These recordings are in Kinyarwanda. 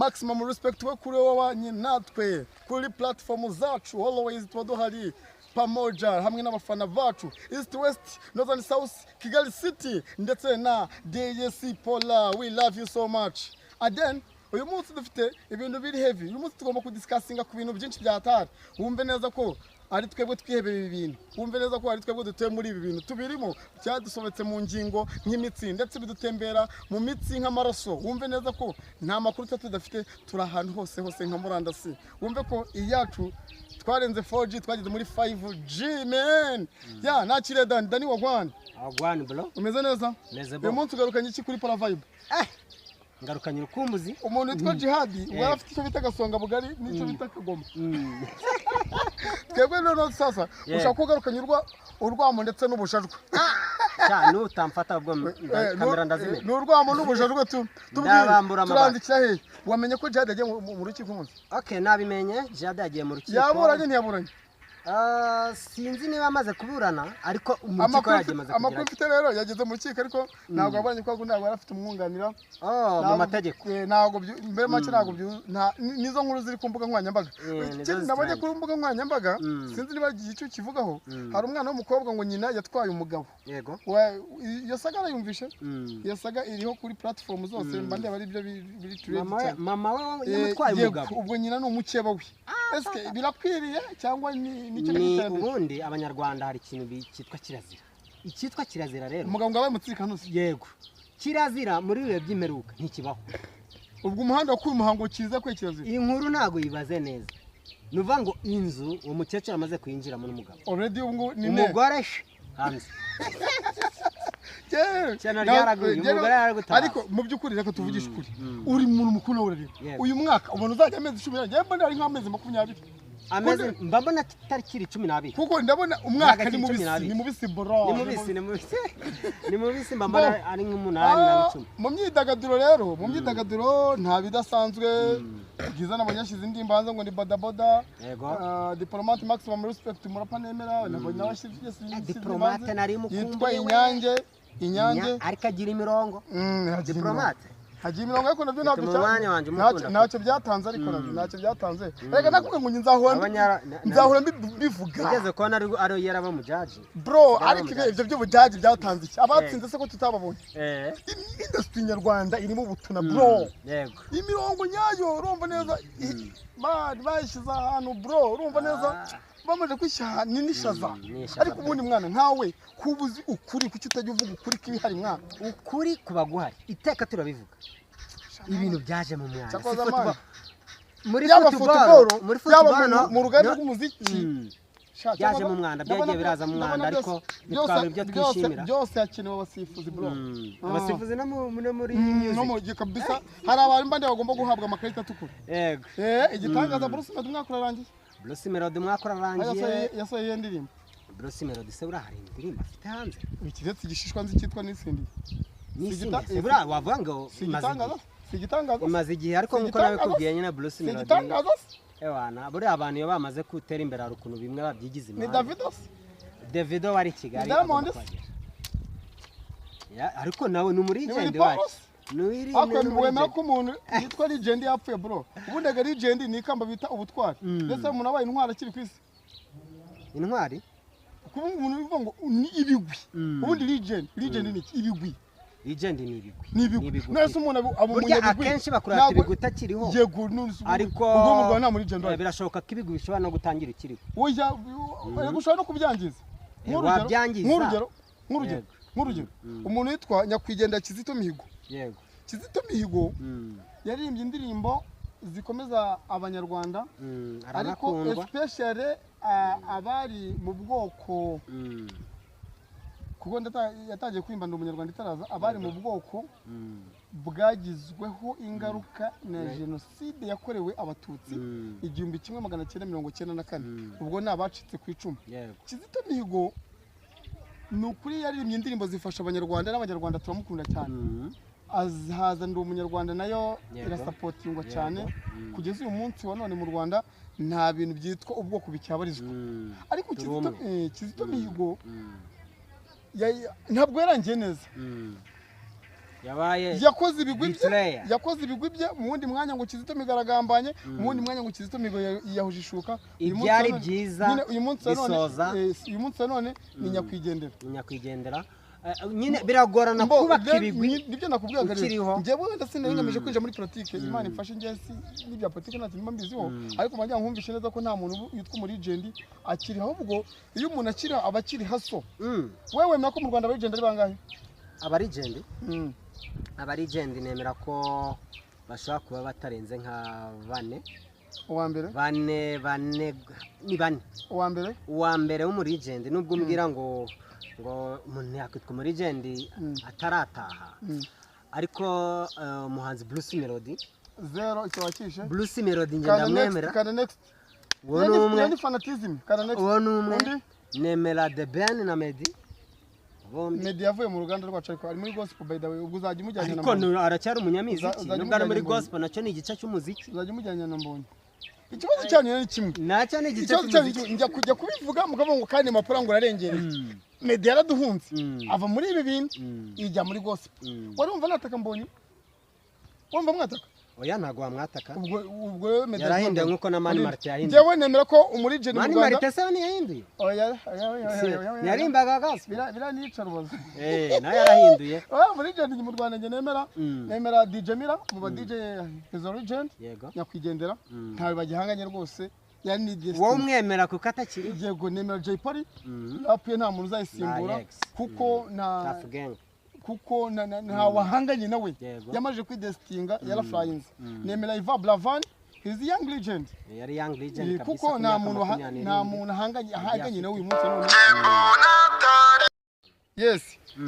Maximum respect we kuri wabanye natwe kuri platform zacu. Always tuba duhari pamoja hamwe n'abafana bacu, East, West, Northern, South, Kigali City ndetse na Diaspora. We love you so much. And then uyu munsi dufite ibintu biri heavy. Uyu munsi tugomba kudiscussinga ku bintu byinshi bya hatari. Wumve neza ko ari twebwe twihebeye ibi bintu, wumve neza ko ari twebwe dutuye muri ibi bintu, tubirimo, byadusobetse mu ngingo nk'imitsi ndetse bidutembera mu mitsi nk'amaraso. Wumve neza ko nta makuru tuba tudafite, turi ahantu hose hose nka murandasi. Wumve ko iyacu twarenze 4G, twageze muri 5G, man. Ya nakiriye Dani. Dani, wagwan? Wagwan, bro. Umeze neza? Meze bo. Uyu munsi ugarukanye iki kuri Para Vibe? Ngarukanye urukumbuzi. Umuntu witwa Jihadi ubwo yari afite icyo bita agasonga bugari n'icyo bita akagoma. Twebwe noneho sasa ushaka ko ugarukanye urwamo ndetse n'ubujajwe. Sha, nutamfata ubwo kamera ndazimena. Ni urwamo n'ubujajwe tu. Tubwire, Ndabambura amabati. turandikira hehe? Wamenye ko Jihadi yagiye mu rukiko umunsi? Okay, nabimenye, Jihad yagiye mu rukiko. Yaburanye, ntiyaburanye? Ah, sinzi niba amaze kuburana, ariko mu rukiko yagiye, amaze Amakuru kugerayo. mfite rero, yageze mu rukiko ariko ntabwo yaburanye kuko ntabwo yari afite umwunganira. Oh, mu mategeko. Ntabwo mbere make ntabwo nizo nkuru ziri ku mbuga nkoranyambaga. Nizo Ikindi nabonye zitrend. kuri mbuga nkoranyambaga, sinzi niba igihe icyo kivugaho, hari umwana w'umukobwa ngo nyina yatwaye umugabo. Iyo saga arayumvishe? Iyo saga iriho kuri platform zose, mba ndeba ari byo biri trend Mama we, cyane. mama we yamutwaye Yego, umugabo. Ubwo nyina ni umukeba we. Ese birakwiriye cyangwa ni nicyo Ni cy'iterambere? ubundi Abanyarwanda hari ikintu cyitwa kirazira. Icyitwa kirazira rero. Umugabo ngo abaye mutsikanusi. Yego. Kirazira muri bihe by'imperuka ntikibaho. Ubwo umuhanda wakuye umuhango kiza kwe kirazira. Iyi nkuru ntabwo yibaze neza. Ni ukuvuga ngo inzu uwo mukecuru amaze kuyinjiramo n'umugabo. Already ubu ngubu ni ne. Umugore hanze. Yewe, Ishyano ryaraguye, umugore yaragutabaza. Ariko mu by'ukuri reka tuvugishe ukuri, uri umuntu mukuru nawe urareba uyu mwaka ubona uzajya amezi 10, njyewe mbona ari nk'amezi 20. Amezi mba mbona kitari kiri 12. Kuko ndabona umwaka Ntabwo ni akiri mubisi. 12. Ni mubisi, bro. Ni mubisi, ni mubisi, ni mubisi, mba mbona Bo. ari nk'umunani na 10. Mu myidagaduro rero, mu myidagaduro nta bidasanzwe. Bwiza nabonye yashyize indirimbo hanze ngo ni bodaboda. Diplomate, maximum respect, murapa nemera, nabonye nawe yashyize Diplomate hanze. nari mukumbuye Yitwa we. Inyange, Inyange. Ariko agira imirongo. Hagira Diplomate. imirongo. Hagira imirongo, ariko nabyo ntabyo Bituma umwanya wanjye umukunda. Ntacyo byatanze, ariko nabyo ntacyo byatanze. Reka nakubwiye ngo nzahora nzahora mbivuga. Ugeze kubona ari yaraba mu jaji. Bro, Yaraba ariko mu jaji. ibyo by'ubujyaji byatanze iki? Abatsinze se ko tutababonye? Industry nyarwanda irimo ubutuna, bro. Imirongo nyayo, urumva neza, man, bayishyize ahantu, bro, urumva neza, bamaze kwishyira ni n'ishaza. Ni ishaza Ariko pe. ubundi mwana nkawe kuba uzi ukuri, kuki utajya uvuga ukuri k'ibihari, mwana? Ukuri kuba guhari iteka, turabivuga, ibintu byaje mu mwanda. Cyakoze Si man. muri Yaba football, football, muri yaba football mu ruganda rw'umuziki. Sha, Byaje mu mwanda, ndabona byagiye biraza mu ndabona mwanda, ariko byose ntitwabura ibyo twishimira. Byose hakenewe abasifuzi, bro. Abasifuzi no muri No music. mu gihe kabisa hari abantu mbandi bagomba guhabwa amakarita atukura. Igitangaza, Bruce Melody umwaka urarangiye. Bruce Melody umwaka urarangiye. Yasohoye iyo ndirimbo. Bruce Melody se buriya hari indirimbo afite hanze? Ikiretse igishishwa nzi cyitwa Nisindiye. Nisinde Sigita- se buriya wavuga ngo Si imaze igitangaza? igihe. Si igitangaza? Imaze igihe, ariko Si nkuko igitangaza? nabikubwiye nyine, Bruce Si Melody igitangaza se? Ewana, buriya abantu iyo bamaze gutera imbere hari ukuntu bimwe babyigiza Ni impande. Davido se? Davido wari i Kigali Ni Diamond agomba se? kuhagera. Ya, ariko nawe ni Ni Willy umulegend Paul wacu. se? Ni Willy, Ariko ni wemera umulegend. ko umuntu yitwa legend yapfuye, bro? Ubundi aga legend ni ikamba bita ubutwari, ndetse umuntu abaye intwari akiri ku isi. Intwari? Kuba umuntu bivuga ngo ni ibigwi. Ubundi legend ni iki? Ibigwi. Legend ni ibigwi. Ni ibigwi. Nese umuntu aba Burya umunyabigwi? akenshi bakurata ibigwi utakiriho. Yego, Ariko ubwo mu Rwanda nta muri legend uhari. Birashoboka ko ibigwi bishobora no gutangira ukiriho. Oya, yego, ushobora no kubyangiza. Wabyangiza. Nk'urugero, umuntu witwa nyakwigendera Kizito Mihigo. Kizito Mihigo yaririmbye indirimbo zikomeza Abanyarwanda, ariko Aranakundwa. especially abari mu bwoko, kuko yatangiye kuririmba Ndi Umunyarwanda itaraza, abari mu bwoko bwagizweho ingaruka na jenoside yakorewe Abatutsi 1994. Ubwo ni abacitse ku icumu. Kizito Mihigo ni ukuri yaririmbye indirimbo zifasha Abanyarwanda, n'Abanyarwanda turamukunda cyane. Haza Ndi Umunyarwanda nayo irasupportingwa cyane. Kugeza uyu munsi wa none mu Rwanda nta bintu byitwa ubwoko bicyabarizwa. Ariko Turi Kizito, umwe. Kizito Mihigo ntabwo yarangiye neza. Yabaye Yakoze ibigwi bye. Betrayer. Yakoze ibigwi bye. Mu wundi mwanya ngo Kizito Mihigo aragambanye, mu wundi mwanya ngo Kizito Mihigo yiyahuje ishuka. Uyu munsi Ibyari wa none- byiza nyine uyu munsi wa none bisoza. Uyu munsi wa none ni nyakwigendera. Nyakwigendera. Nyine biragorana Mbo, kubaka then, ibigwi nibyo nakubwiraga rero. ukiriho. Njyewe wenda sinari ngamije kwinjira muri politike, Imana imfashe, njye n'ibya politike nta kintu mba mbiziho, ariko mba nkumvishe neza ko nta muntu witwa umulegend akiriho. Ahubwo iyo umuntu akiriho aba akiri haso. Wewe wemera ko mu Rwanda abalegend ari bangahe? Abalegend, abalegend nemera ko bashobora kuba batarenze nka bane. Uwa mbere? Bane, bane, ni bane. Uwa mbere? Uwa mbere w'umulegend, nubwo umbwira ngo umuntu yakwitwa umulegend atarataha, ariko umuhanzi Bruce Melody. Zero, icyo wakishe. Bruce Melody njye Kanda next. ndamwemera. Kanda next. Uwo ni umwe. Iyo ni fanatism. Kanda next. Uwo ni umwe. Undi? Nemera The Ben na Meddy bombi. Meddy yavuye mu ruganda rwacu, ariko ari muri gospel, by the way. Ubwo uzajya umujyanye na Ariko Mbonyi. aracyari umunyamiziki. Uzajya Nubwo ari muri umujyanye Mbonyi. gospel, nacyo ni igice cy'umuziki. Uzajya umujyanye na Mbonyi. Ikibazo cyanyu ni kimwe. Nacyo ni igice Ikibazo cyanyu cy'umuziki. njya kujya kubivuga mukavuga ngo kandi impapuro ngo urarengereye. Meddy yaraduhunze, ava muri ibi bintu, ijya muri gospel. Wari wumva nataka Mbonyi? Wumva mwataka? Oya, ntabwo wamwataka. Ubwo rero Meddy Yarahinduye Mbonyi. nk'uko na Mani Undi- Martin yahinduye. Njyewe nemera ko umulegend mu Mani Rwanda Martin se ntiyahinduye? Oya, oya, oya, oya, oya, oya. Yarimbaga gospel. Biranica rubazo. Nawe yarahinduye. Oya, umulegend mu Rwanda njye nemera, nemera DJ Mira. Mu ba DJ is a legend. Nyakwigendera, ntawe bagihanganye rwose, yari ni Wowe destiny. umwemera kuko atakiri. Yego, nemera Jay Polly. Rap ye nta muntu uzayisimbura, Na Alex. kuko nta Tuff Gang. Kuko nta wahanganye nawe. Yamaze kwidesitinga, yarafurayinze. Nemera Yvan Buravan, he's a young legend. Yari young legend kabisa Kuko ku nta myaka muntu 27. nta muntu ahanganye nawe uyu munsi none. Yes.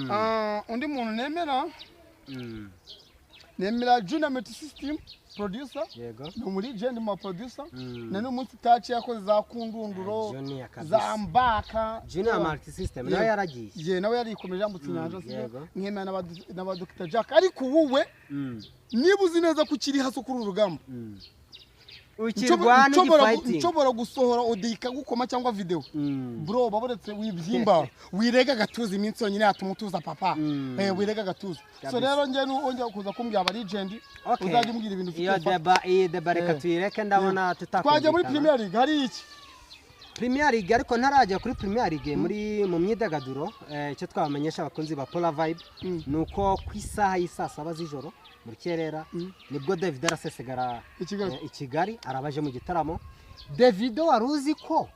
Ah, undi muntu nemera, nemera Junior Multi System producer. Ni umu legend mu producer. Na n'uyu munsi touch yakoze za kundunduro, Junior kabisa. za mbaka. Junior Multi System nawe yaragiye. Ye, nawe yarikomeje, yambutse inyanja, sibyo? Yego. Nkemera n'aba Dr Jack. Ariko wowe, niba uzi neza ko ukiri hasi kuri uru rugamba, Ukirwana igifighting. nshobora gusohora audio ikagukoma cyangwa video, bro, baboretse wibyimba, wirega agatuza. Iminsi yonyine yatuma utuza, papa. Wirega agatuza. So Kabisa. rero njye wongera kuza kumbwira aba legend, Okay. uzajya umbwira ibintu ufite Iyo débat, iyi débat reka tuyireke, ndabona Twajya muri tutakumvikana. Premier League, hari iki? Premier League, ariko ntarajya kuri Premier League, muri mu myidagaduro, icyo twabamenyesha abakunzi ba Polar Vibe ni uko ku isaha y'i saa 7 z'ijoro mu rukerera nibwo David arasesegara I Kigali. I Kigali, arabaje mu gitaramo. Davido, wari uzi ko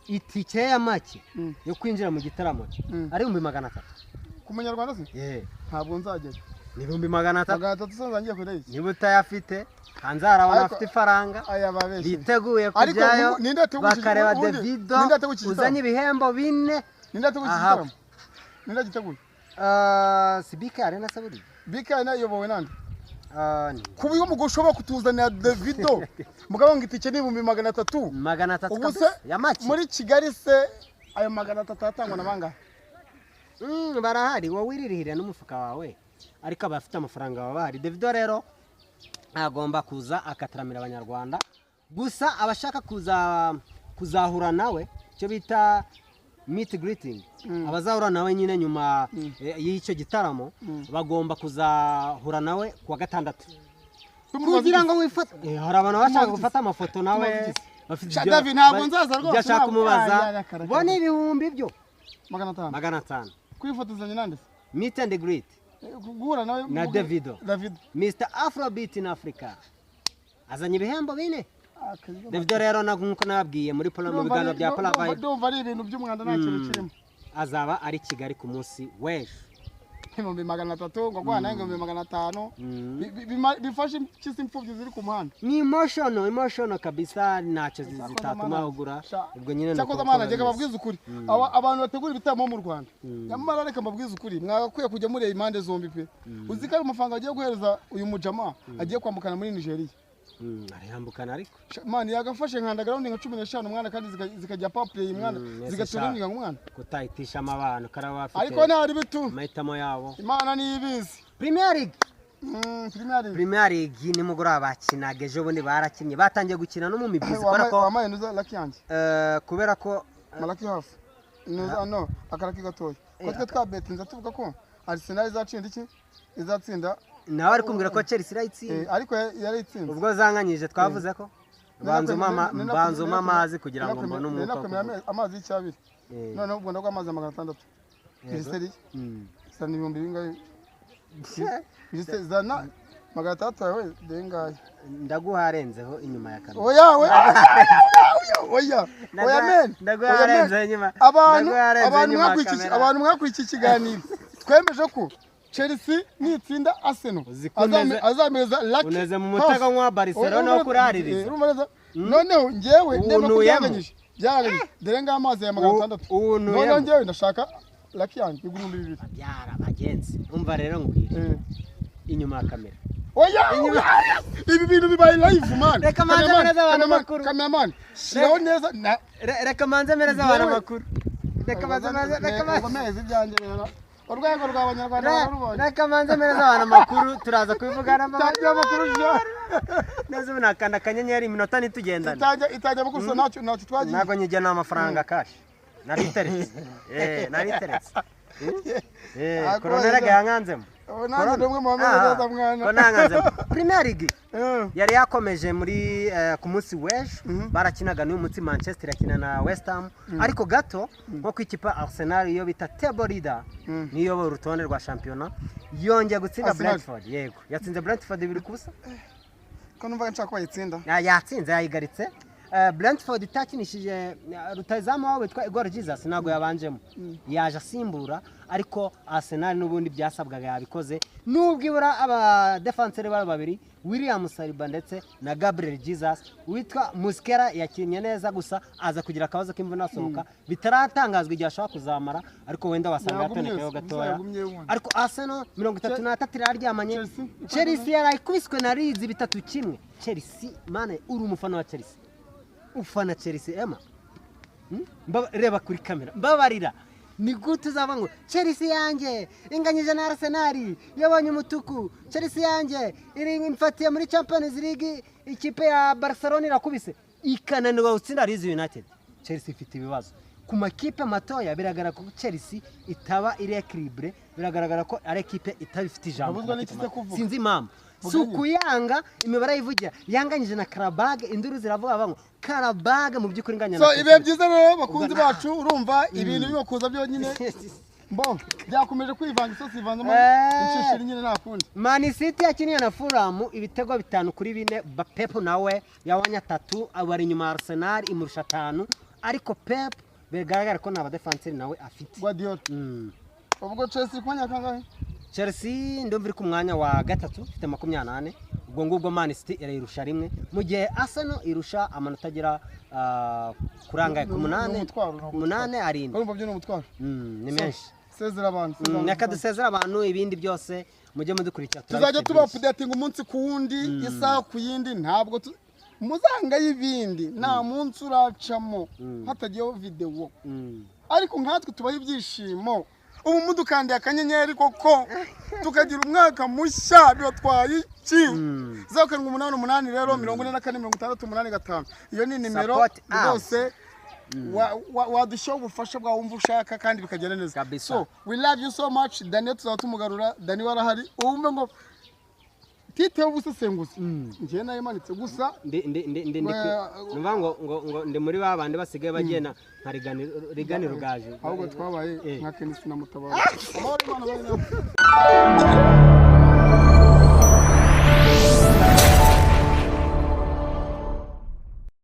itike ya make yo kwinjira mu gitaramo cye ari 300,000? Ku munyarwanda se? Yeah. Ntabwo nzajyayo. Ni 300,000. 300 se nzangiye kurya iki? Niba utayafite, hanze hari abantu Ariko- bafite ifaranga Aya babeshye. biteguye Ariko kujyayo ninde wateguye bakareba ninde Davido wateguye iki gitaramo? uzanye ibihembo bine. Ninde yateguye iki Aha. gitaramo? Ninde yagiteguye? Ah, si BK Arena se buriya? BK iyobowe nande? Ah, Ku buryo mugo ushobora kutuzanira Davido mugabo ngo itike ni 300,000? 300 Ubu se kabisa ya make. muri Kigali se ayo 300 atangwa na bangahe? Barahari, wowe wiririhira n'umufuka wawe, ariko abafite amafaranga baba bahari. Davido rero agomba kuza akataramira abanyarwanda. Gusa abashaka kuza kuzahura nawe, icyo bita meet greeting, abazahura nawe nyine nyuma y'icyo gitaramo bagomba kuzahura nawe kuwa gatandatu kugira ngo wifate. Hari abantu bashaka gufata amafoto nawe bafite Sha, David, ntabwo nzaza rwose, ibyo ashaka ntabwo- kumubaza. Ay, ay, ay, Bo ni ibihumbi byo 500? 500. Kwifotozanya nande se? Meet and greet. Guhura nawe? Na Davido. Davido. Mr Afrobeat in Africa azanye ibihembo bine. Davido rero na nkuko nababwiye muri Pola, mu biganiro bya Pola Vibe, Ndumva ari ibintu by'umwanda, nta kintu kirimo. Azaba ari Kigali ku munsi w'ejo. 300,000 ngo guhana 500,000, bifashe impyisi, imfubyi ziri ku muhanda. Ni emotion, emotion kabisa, ntacyo zitatuma ugura. Ubwo nyine ni Cyakoze uko amana bimeze. reka mbabwize ukuri. Abantu bategura ibitaramo mu Rwanda, nyamara reka mbabwize ukuri, mwagakwiye kujya mureba impande zombi pe. Uzi ko ayo mafaranga agiye guhereza uyu mujama agiye kwambukana muri Nigeria? Arayambukana ariko. Man, yagafashe nka underground nka 15 mwana, kandi zikajya paplay mwana, ese zigatura sha. imigango mwana. Kutahitishamo abantu karaba bafite Ariko ntari bitu. amahitamo yabo. Imana niyo ibizi. Premier League. Premier League. Premier League nimugoroba bakinaga, ejo bundi barakinnye, batangiye gukina no mu mibyizi kubera ko Wamaye nuza lucky yanjye. Kubera ko Malaki hafi nuza no akaraki gatoya ko twe twabetinze tuvuga ko Arsenal izatsinda iki? Izatsinda. Nawe ari kumbwira ko Chelsea irayitsinda. Ariko yarayitsinze. Ubwo zanganyije twavuze ko banzuma amazi kugira ngo mbone umwuka. Amazi y'icyabiri. Noneho ubwo ndagwa amazi 600. Iri zana ibihumbi bingahe? Iri zana 600 yawe dengaye. Ndaguharenzeho inyuma ya kamera. Oya we. Oya. Oya men. Ndaguharenzeho inyuma. Abantu mwakurikiye ikiganiro. Twemeje ko Chelsea nitsinda Arsenal azamereza Lucky. Uneze mu mutego nka Barcelona wo kuraririza. Noneho ngewe ndema kubyanganyije. Byaranganyije. Dore nga amazi ya 600. Noneho ngewe ndashaka Lucky yanjye igura 2000. Byara bagenzi. Umva rero ngwire. Inyuma ya kamera. Oya! Ibi bintu bibaye live man. Reka manze mereza abantu makuru. Cameraman, shiraho neza. Reka manze mereza abantu makuru. Reka manze mereza ibyanjye rero. Urwego rw'abanyarwanda bararubonye. Reka manze mereza abantu makuru turaza kubivugana itangira amakuru jo. Neza ubu nakanda akanyenyeri iminota ntitugendane. Itangira amakuru ntacyo twagiye. Ntabwo nyigena amafaranga cash. Nariteretse. Nariteretse. Koronera yankanzemo. Nanjye ndumwe mu bameze neza mwana. Ko nankanzemo. Premier League yari yakomeje muri ku munsi w'ejo barakinaga n'uyu munsi Manchester irakina na West Ham ariko gato nko ku ikipe Arsenal iyo bita table leader niyo urutonde rwa shampiyona yongeye gutsinda Brentford. Yego yatsinze Brentford 2-0. Ko numva nshaka ko bayitsinda. Yatsinze yayigaritse. Brentford itakinishije rutahizamu wabo witwa Igor Jesus ntabwo yabanjemo yaje asimbura ariko Arsenal n'ubundi byasabwaga yabikoze nubwo ibura aba defenseur babo babiri William Saliba ndetse na Gabriel Jesus witwa Muskera yakinnye neza gusa aza kugira akabazo k'imvune asohoka bitaratangazwa igihe ashobora kuzamara ariko wenda wasanga yatonekayeho gatoya ariko Arsenal 33 iraryamanye. Chelsea yarayikubiswe na Leeds 3-1. Chelsea mane uri umufana wa Chelsea. Ufana Chelsea Emma. Reba kuri kamera mbabarira ni gute uzava ngo Chelsea yanjye inganyije na Arsenal yabonye umutuku, Chelsea yanjye iri imfatiye muri Champions League ikipe ya Barcelona irakubise ikananirwa gutsinda Leeds United. Chelsea ifite ibibazo ku makipe matoya, biragaragara ko Chelsea itaba iri equilibre, biragaragara ko ari ekipe itabifite ijambo. Sinzi impamvu si ukuyanga imibare yivugira yanganyije na Karabag induru ziravuga bango Karabag mu by'ukuri nganya. So ibihe byiza rero bakunzi bacu urumva ibintu birimo kuza byonyine mbo byakomeje kwivanga isosi ivanzemo inshishiri nyine nakundi. Man City yakiniye na Fulham ibitego 5-4, Pep nawe yawanya 3 abari inyuma Arsenal imurusha 5 ariko Pep bigaragara ko naba defenseur nawe afite Guardiola. Ubwo Chelsea kumanya kangahe? Chelsea ndumva iri ku mwanya wa 3 ifite 28 ubwo ngubwo Man City irayirusha rimwe mu gihe Arsenal irusha amanota agera kurangaye ku 8 8 7. Urumva byo ni umutwaro. Ni menshi. Sezera abantu. Reka dusezera abantu ibindi byose mujye mudukurikira. Tuzajya tuba updating umunsi ku wundi isaha ku yindi ntabwo muzanga y'ibindi nta munsi uracamo hatagiyeho video. Ariko nkatwe tubaho ibyishimo. Ubu mudukandiye akanyenyeri koko tukagira umwaka mushya bibatwaye iki? 0788 rero 44 68 5 iyo ni nimero rwose wadushyira ubufasha bwawe wumva ushaka kandi bikagenda neza. So we love you so much. Daniel tuzatumugarura, Dani warahari wumve ngo tite ubusesenguzi ngiye nayimanitse gusa ndi ngo ngo ndi muri babandi basigaye bagena nka rigani rugaje ahubwo twabaye nka Kenisi na Mutabaro. Amahoro Imana bari.